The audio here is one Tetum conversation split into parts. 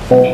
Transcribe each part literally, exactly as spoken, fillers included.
Prontu,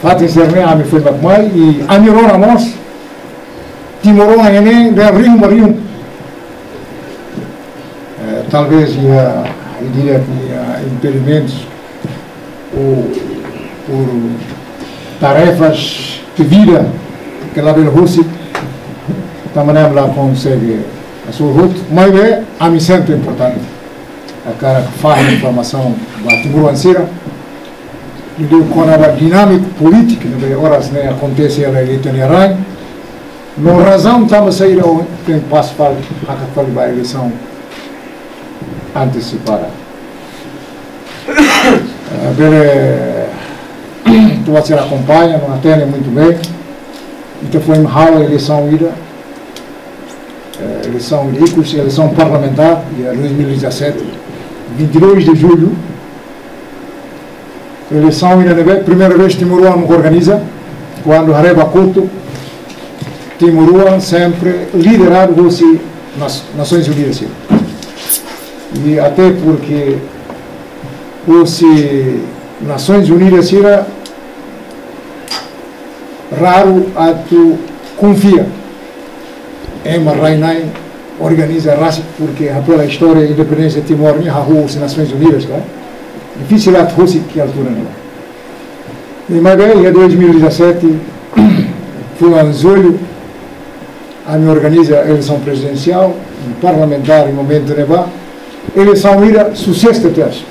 fatin sira-ne'e ami foin mak mai, i ami rona mós timoroan ne'e, ne'e, rihun ba rihun. Eh, talvés iha, iha impedimentus ou por tarefas de vida ke labele husik, tanba ne'e ami la konsege hasoru hotu, maibé ami sente importante hakarak fahe informasaun ba timoroan sira, liuliu kona-ba dinámika polítika ne'ebé oras ne'e akontese iha ita-nia rain, no razaun tanba saida ohin tenke pasa fali, hakat fali ba eleisaun antesipada. Eh, bele, ita-boot sira akompaña, no hatene muitu bem. Ita foin halo eleisaun ida, eh, eleisaun ida ikus, eleisaun parlamentár, iha dois mil e dezassete, vinte e dois de julho. Eleisaun ida ne'ebé primeira vez timoroan mak organiza, kuandu haree ba kotuk, timoroan sempre lideradu hosi Nas-, Nasoins Unidas sira. I até porque hosi Nasoins Unidas sira raru atu konfia ema rai-na'in organiza rasik, porque hapela istória independénsia Timor ne'e hahú hosi Nasoins Unidas, ka? Difisil atu husik iha altura ne'ebá. I maibé, iha dois mil e dezassete, fulan Jullu, ami organiza eleisaun prezidensiál, parlamentár iha momentu ne'ebá, eleisaun ida susesu tebes.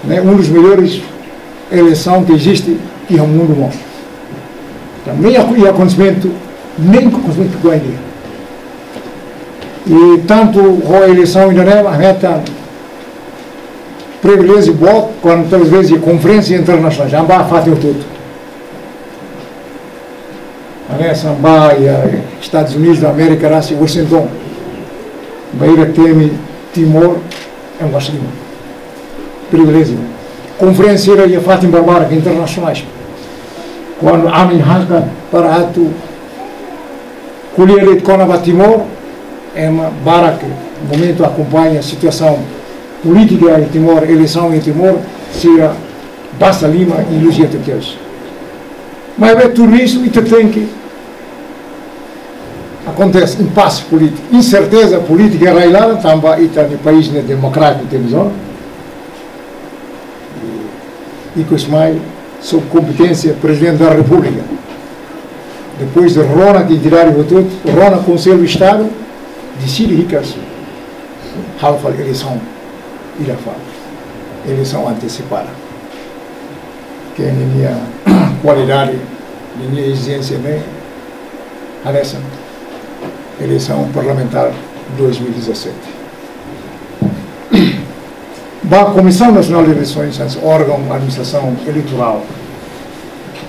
Ne'e um dos melhores eleisaun ke eziste iha mundu mós. Tanba ne'e iha, iha koñesimentu, ne'e koñesimentu ku ai dia. I tantu ho eleisaun ida ne'e, ami hetan priviléjiu boot, kuandu talvés iha konferénsia internasionál, ami bá fatin hotu-hotu. Hanesan ami bá iha Estadus Unidus da Amérika rasik, Washington. Bainhira temi Timor, ema gosta liu. Priviléjiu. Konferénsia iha fatin barbarak internasionais. Kuandu ami hakat para atu ko'alia de'it kona-ba Timor, ema barak ke momentu akompaña situasaun polítika iha Timor, eleisaun iha Timor, sira basa liman i luzia tebes. Maibé tudu isu ita tenke akontese impase polítiku, inserteza polítika iha rai-laran, tanba ita-nia país ne'e demokrátiku, temos ona. I, ikus mai, sob kompeténsia Prezidente da Repúblika. Depois de rona entidade hotu-hotu, rona Konsellu Estadu, deside hikas halo fali eleisaun ida fali, eleisaun antesipada. Ke ninia kualidade, ninia ezijénsia ne'e hanesan eleisaun parlamentár dois mil e dezassete. Ba Comissão Nacional de Eleições, hanesan órgaun administrasaun eleitorál,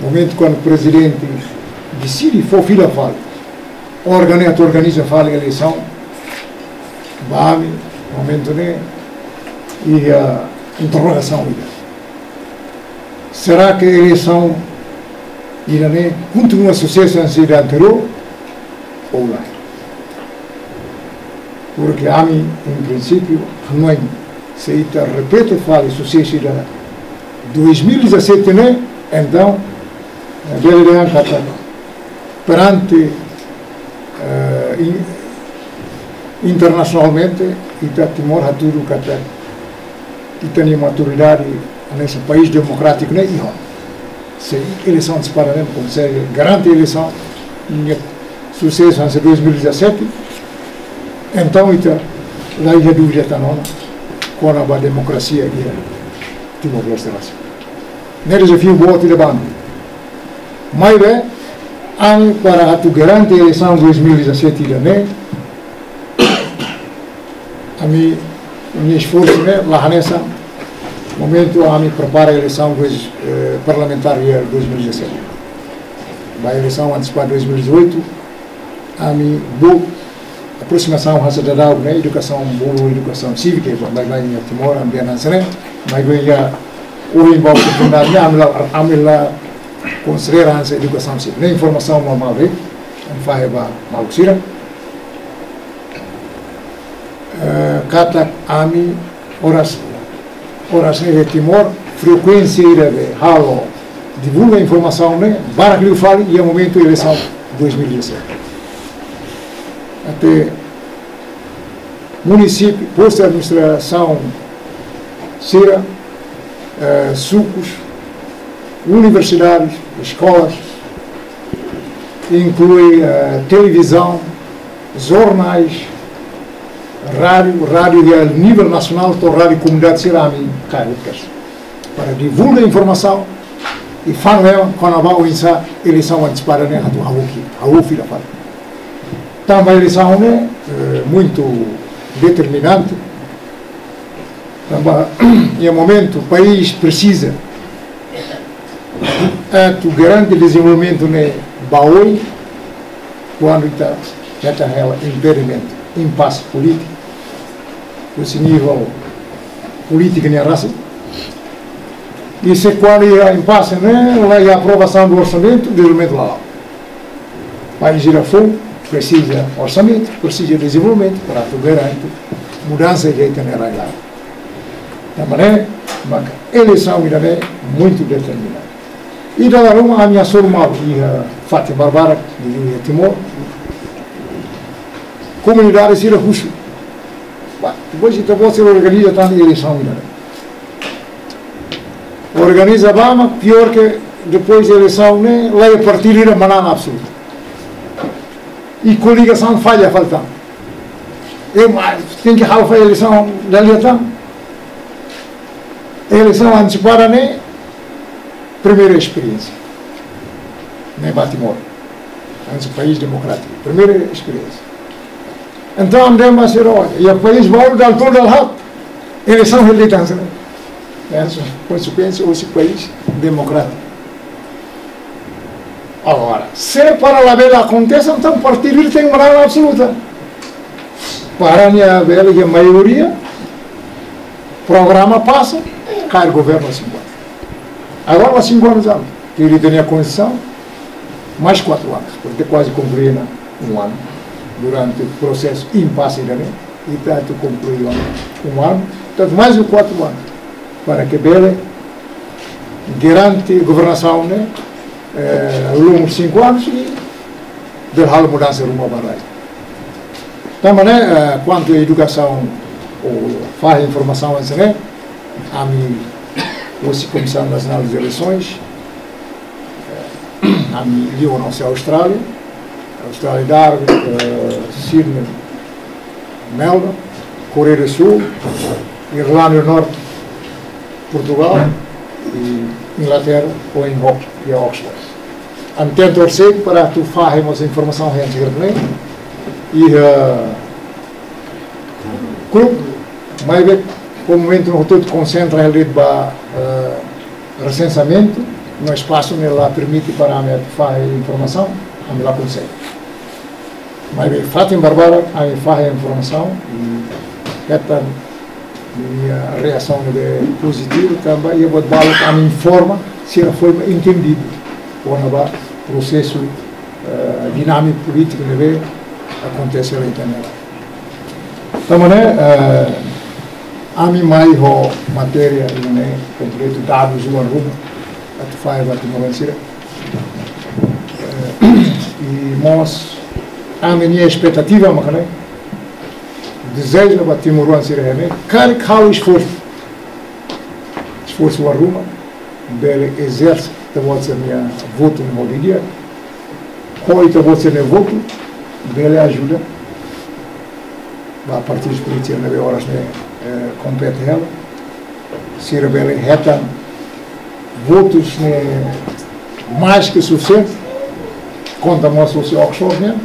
momentu kuandu prezidente deside fó fila fali, organi-, atu organiza fali eleisaun, ba ami, momentu ne'e, iha interrogasaun ida. Será ke eleisaun ida-ne'e kontinua susesu hanesan ida anteriór ou lae? Porque ami, em princípio, hanoin, se ita repete fali susesu ida dois mil e dezassete ne'e, entaun, eh, bele dehan katak perante, eh, in-, internasionalmente, ita Timor hatudu katak ita-nia maturidade hanesan país demokrátiku ne'e iha ona. Se eleisaun antesipada ne'e konsege garante eleisaun, nia susesu hanesan dois mil e dezassete, entaun ita la iha dúvida tan ona kona-ba demokrasia iha Timor-Leste rasik. Ne'e dezafiu boot ida ba ami. Maibé, ami para atu garante eleisaun dois mil e dezassete ida-ne'e, ami, ami esforsu ne'e la hanesan momentu ami prepara eleisaun dois, eh, parlamentár iha dois mil e dezassete. Ba eleisaun antesipada dois mil e dezoito, ami book aproximasaun hanesan daudaun ne'e, edukasaun, bolu edukasaun sívika, ba, ba, ba, iha Timor, ambiente hanesan ne'e, maibé iha, ohin ba oportunidade ne'e, ami la, ami la konsidera hanesan edukasaun sívika, ne'e informasaun normál, eh, ami fahe ba maluk sira. Eh, katak ami oras, oras ne'e iha Timor, frekuénsia ida be halo divulga informasaun ne'e barak liu fali iha momentu eleisaun dois mil e dezassete. Até munisípiu, postu administrasaun sira, eh, sukus, universidades, eskolas, inklui, eh, televizaun, jornais, rádiu, rádiu iha nivel nasionál, to'o rádiu komunidade sira ami kaer podcast. Para divulga informasaun i fanun ema kona-ba oinsá eleisaun antesipada ne'e atu hahú ki, hahú fila fali. Tanba eleisaun ne'e, eh, muitu determinante. Tanba iha momentu país presiza atu garante dezenvolvimentu ne'e ba oin, kuandu ita, ita hela impedimentu, impase polítiku, husi nivel polítiku ne'e rasik. I se kuandu iha impase ne'e, la iha aprovasaun do orsamentu, dezenvolvimentu la la'o. País ida foun presiza orsamentu, presiza dezenvolvimentu, para atu garante mudansa iha ita-nia rai-laran. Tanba ne'e, maka eleisaun ida-ne'e muitu determinante. I dala ruma ami hasoru malu iha fatin barbarak, iha Timor. Komunidade sira husu. Ba, depois ita-boot sira organiza tan eleisaun ida-ne'e. Organiza ba, mas pior ke depois eleisaun ne'e, la iha partidu ida manán absolutu. I koligasaun falla fali tan. E, mas tenke halo fali eleisaun dala ida tan. Eleisaun antesipada ne'e, primeira esperiénsia. Ne'e ba Timor. Hanesan país demokrátiku. Primeira esperiénsia. Entaun, ami dehan ba sira, olha, iha país balu dala tolu dala haat, eleisaun hela de'it hanesan ne'e. Hanesan konsekuénsia husi país demokrátiku. Agora, se para labele akontese, entaun partidu tenke manán absoluta. Para nia bele iha maioria, programa pasa, kaer governu sinku anus. Agora la sinku anus, entaun, ke ita-nia Konstituisaun, mais quatro anos, porque kuaze konklui ona um ano, durante o processo impasse ida-ne'e, ita atu konklui ona um ano, portantu, mais um quatro anos, para ke bele garante governasaun ne'e, eh, ao longo de cinco anos i bele halo mudansa ruma ba rai. Tanba ne'e, eh, kuantu a edukasaun ou fahe informasaun hanesan ne'e, ami, husi Komisaun Nasionál de Eleisoens, eh, ami liu ona husi Austrália, Austrália Darwin, eh, Sydney, Melbourne, Koreia do Sul, Irlanda do Norte, Portugal, i Inglaterra, ohin Ox-, iha Oxford. Ami tenta orsida para atu fahe mós informasaun hanesan ne'e. I, eh, klub, maibé, komu momentu ne'e hotu konsentra hela de'it ba, eh, resensamentu, no espasu ne'e la permite para ami fahe informasaun, ami la konsege. Maibé fatin barbarak, ami fahe informasaun, i hetan nia reasaun ne'ebé pozitivu, tanba iha buat balu ami informa, sira foin entendidu kona-ba prosesu, eh, dinámiku polítiku ne'ebé akontese iha ita-nia rai. Tanba ne'e, eh, ami mai ho matéria ne'e kompletu, dadus oan ruma, atu fahe ba timoroan sira. Eh, i mós ami-nia espetativa maka ne'e, dezeju ba timoroan sira ne'e, karik halo esforsu, esforsu oan ruma, bele ezerse ita-boot sira-nia votu ne'e ho di'ak, ho ita-boot sira-nia votu bele ajuda ba partidus polítiku ne'ebé oras ne'e, eh, kompete hela, sira bele hetan Votus ne'e mais que suficiente, konta mós husi Oxford nian,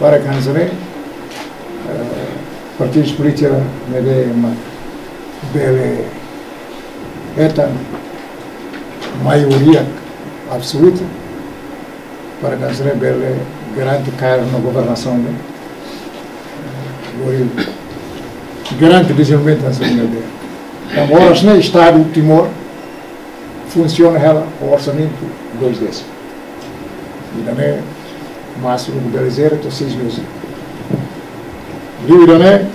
para hanesan ne'e, eh, partidus polítiku ne'ebé mak bele hetan maioria absoluta, para hanesan ne'e bele garante kaer ona governasaun ne'e. Lori garante dezenvolvimentu hanesan ne'e. Entaun, oras ne'e Estadu Timor funsiona hela ho orsamentu dois désimu. Ida-ne'e másimu ke bele jere to'o seis meses. Liu ida-ne'e,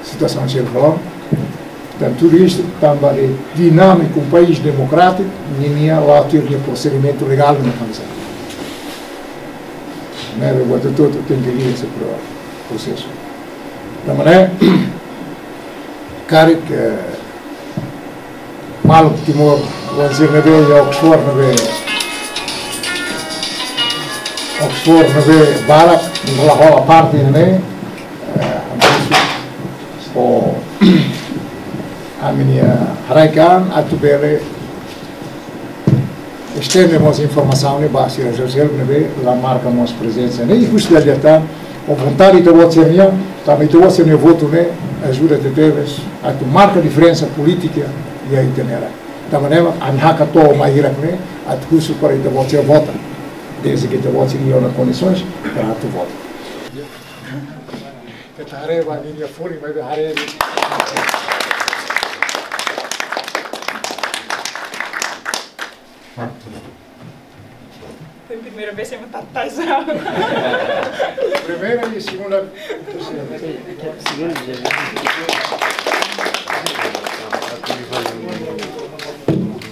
situasaun sira foin. Entaun, tudu istu tanba de dinámika, um país democrático, ninia la'o tuir nia prosedimentu legál no organizasaun. Ne'ebé buat hotu-hotu tenke lia esse pro-, prosesu. Tanba ne'e, karik, eh, maluk Timor, oan sira ne'ebé iha Oxford ne'ebé, Oxford ne'ebé barak, la hola parte ne'e, eh, o ami-nia haraik-an atu bele estende mós informasaun ne'e ba sira sosiál ne'ebé la marka mós prezensa ne'e. I husi dala ida tan, ho vontade ita-boot sira-nian, tanba ita-boot sira-nia votu ne'e ajuda tebetebes atu marka diferensa polítika iha ita-nia rai. Tanba ne'e mak ami hakarak to'o mai hirak ne'e atu husu para ita-boot sira vota. Desde ke ita-boot sira iha ona kondisoens para atu vota. Ita haree ba ninia folin, maibé haree. Foi a primeira vez em uma tataisa. Primeira e segunda. Segunda.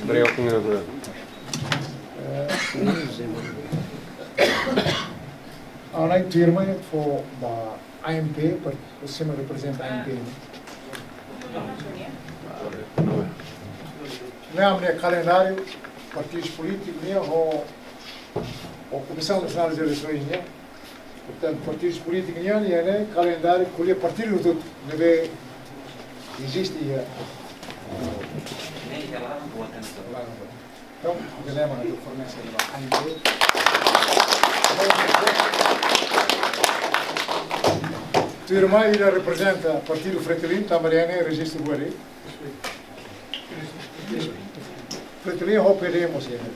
Breu, primeira vez. Ona ita-nia irmaun fó ba A M P, par-, sira reprezenta A M P, ne'e? Ne'e ami-nia kalendáriu partidus polítiku nian ho, ho Komisaun Nasionál de Eleisoins nian. Portantu, partidus polítiku nian, iha ne'e kalendáriu ko'alia partidu hotu-hotu ne'ebé eziste iha. Entaun, problema na fornese de A M P. Tuirmai ida reprezenta partidu Fretilin, tanba ne'e rejistu buat. Fretilin ho P D mós iha.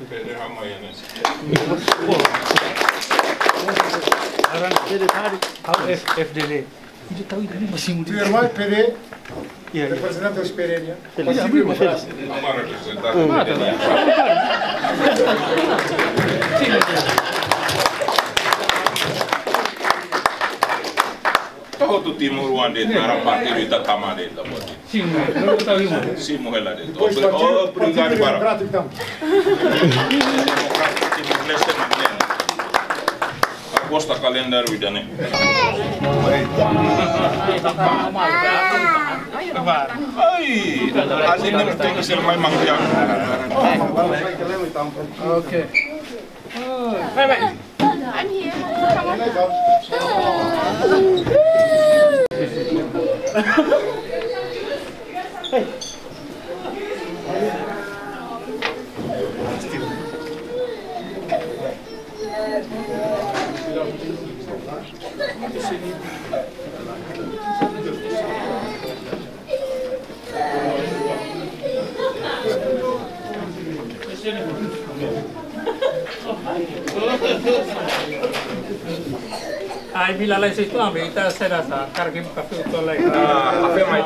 P D hama ya nes. Aran P D tadi, hau F-, F D D. Ida tau ida ne'e masih muda. Tuirmai P D, iya, iya. Reprezentante husi P D nian. Iya, Partidu Demokratiku. Ama reprezentante. Mata. To'o hotu timoroan de'it naran partidu ita tama de'it la buat. Simu, não tá vivo. Simu hela de'it. Depois Obri-, partidu, obrigadu Partidu para. Demokrátiku tam. Demokratiku Timor-Leste mak ne'e. Agosta kalendáriu ida-ne'e. Ai, ali nem tem que ser mais mangiado. Ok. Vai, vai. Ai, bila lai situ ambil, ita serasa, karena kita kafe itu lai. Ah, kafe mai.